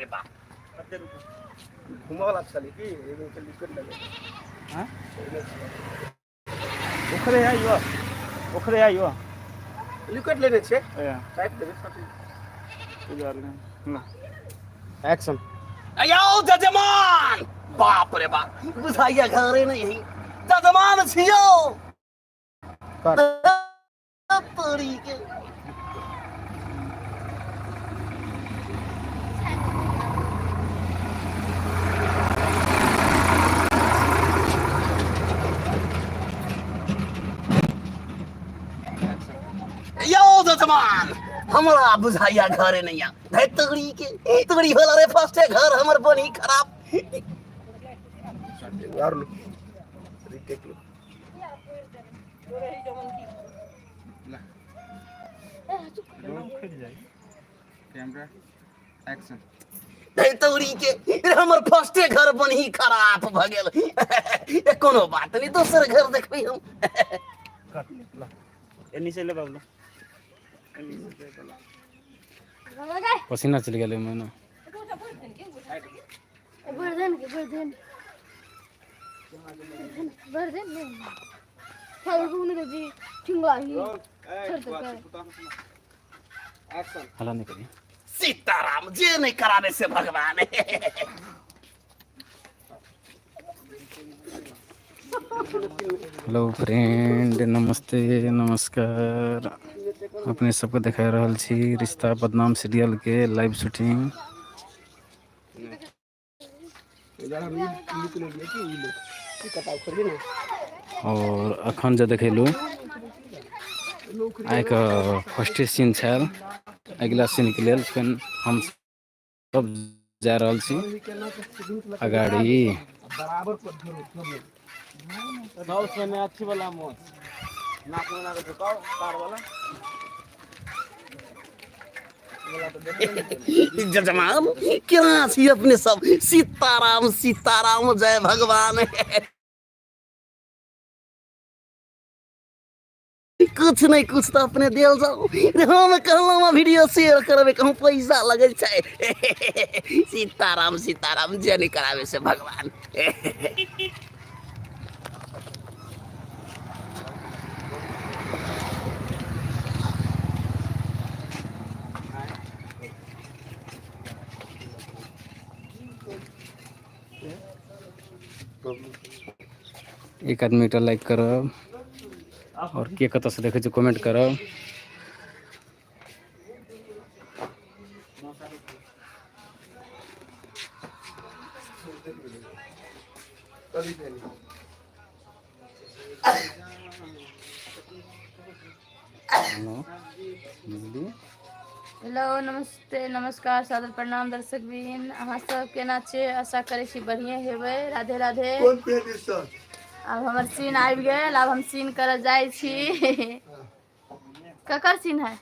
रे बाप। घूमऽ वाला छलै की एगो के लिक्विड लगे। हाँ? ओकरे है यो, ओकरे है यो। लिक्विड लेने छै। ए। काटि देबै सब। ना। एक्शन। यौ जजमान, बाप रे बाप, बुझाइया घरे नहीं है, जजमान छियौ। कट। तोरी के। यौ जजमान, हमरा बुझाइया घरे नहीं आ धै तोरी के, तोरी होला रे, फर्स्टे घर हमर बनी खराब। आर लो, रिटेक लो। Camera action. धै तोरी के रे, हमर फर्स्टे घर बनी खराब भ गेल। कोनो बात नहीं, दोसर घर देखबै हम। कट ला, एनी से ले बाबू। पसीना चलि गेलै मैंने। हला नहीं करी। सीताराम, जे नहीं करावे से भगवान। हेलो फ्रेंड, नमस्ते, नमस्कार। अपने सबके देखा रहल छी रिश्ता बदनाम सीरियल के लाइव शूटिंग। और अखन जे देखेलू आइके फर्स्टे सीन छल, अगिला सीनके लेल फेर हम सब जा रहल छी अगाडि। बराबर समय अथी वाला मोच नाक में नाक झुकाओ तार वाला। जजमान, केना छी अपने सब? सीताराम सीताराम, जय भगवान। कुछ नहीं कुछ तो अपने देल जाओ रे। हम कहलहुँ वीडियो शेयर करबै, कहूँ पैसा लगै छै। सीताराम सीताराम, जे नहीं करावे से भगवान। एक आदमी एकटा लाइक करब और के कतऽ से देखै छी कमेंट करब। हेलो बुझलियै। हेलो, नमस्ते, नमस्कार, सादर प्रणाम दर्शक बिन। अहाँ सब केना छी? आशा करै छी बढ़िए हेबै। राधे राधे। कोन पेज सर? आब हमर सीन आबि गेल, आब हम सीन करऽ जाइ छी। ककर सीन है?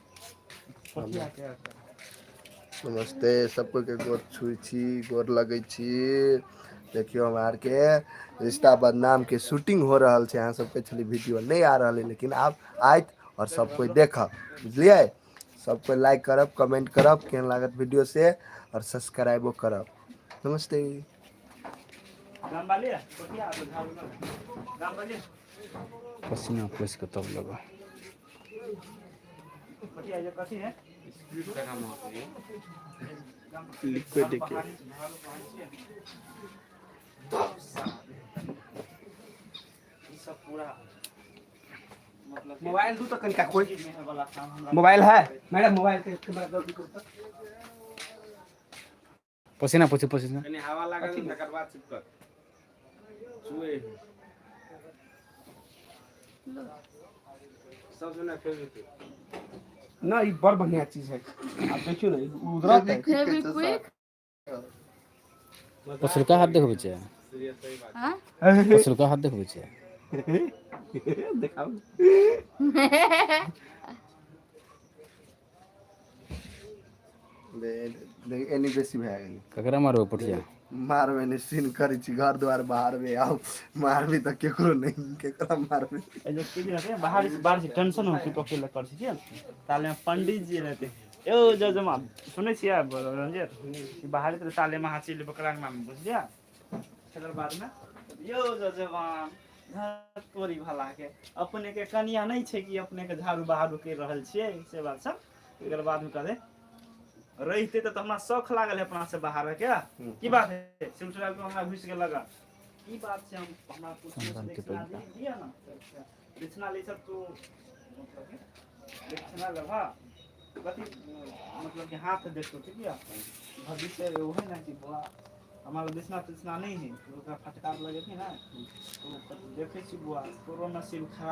नमस्ते, सबको के गोर छुई छी, गोर लगै छी। देखियो, हमरा आरके रिश्ता बदनाम के शूटिंग हो रहल छै। अहाँ सबके छली वीडियो नहीं आ रहल है, लेकिन आब आयत और सब कोई देखब, बुझलियै? सब कोई लाइक करब, कमेंट करब, केहन लागत वीडियो से, और सब्सक्राइबो करब। नमस्ते। पसीना पोछि कऽ तब लेबै। लिक्विड के मोबाइल दू तो कनिका, कोई मोबाइल है मैडम? मोबाइल के कैमरा दो। पसीना पोछि, पसीना। कनी हवा लागल तकर बाद चिपकत चुए सब सुना फेविक्विक ना, ई बड़ बढ़िया चीज है। आप देखियो ना, ई उधरत है। फेविक्विक। पसुलका हाथ देखबै छै। हाँ। पसुलका हाथ देखबै छै। देखाओ। एनी बेसी भए गेलै। ककरा मारबै पोठिया? मारबै नहि, सीन करै छी, घर द्वार बाहरबै। आब मारबै तऽ केकरो नहि, केकरा मारबै? जो की रहते हैं, बाहर बाहर से टेंशन होती तो अकेले कर छी ताले में पंडित जी रहते हैं। यौ जजमान सुनै छियै रंजीत ई बाहरी तऽ साले मे अहाँ चलि बकरा अंगना मे बुझलियै। तकर बादमे यौ जजमान तोरी भला के अपने के कनिया नहि छै कि अपने के झाड़ू बहारू करि रहल छियै से बात सब। एकर बादमे कहले रहिते तऽ हमरा शौख लागल है अपना से बाहर के की बात है सिलसिला के हमरा घुसि गेल लगा की बात छै। हम हमरा दक्षिणा दिया ना, दक्षिणा ले सब तू मतलब कि दक्षिणा लेबा कथी मतलब कि हाथ देखतो ठीक है भविष्य वो है ना कि बुआ हमारा दक्षिणा तक्षिणा नहीं है, ओकरा फटकार लगे ना तो देखे छी बुआ तोरो नसीब खराब।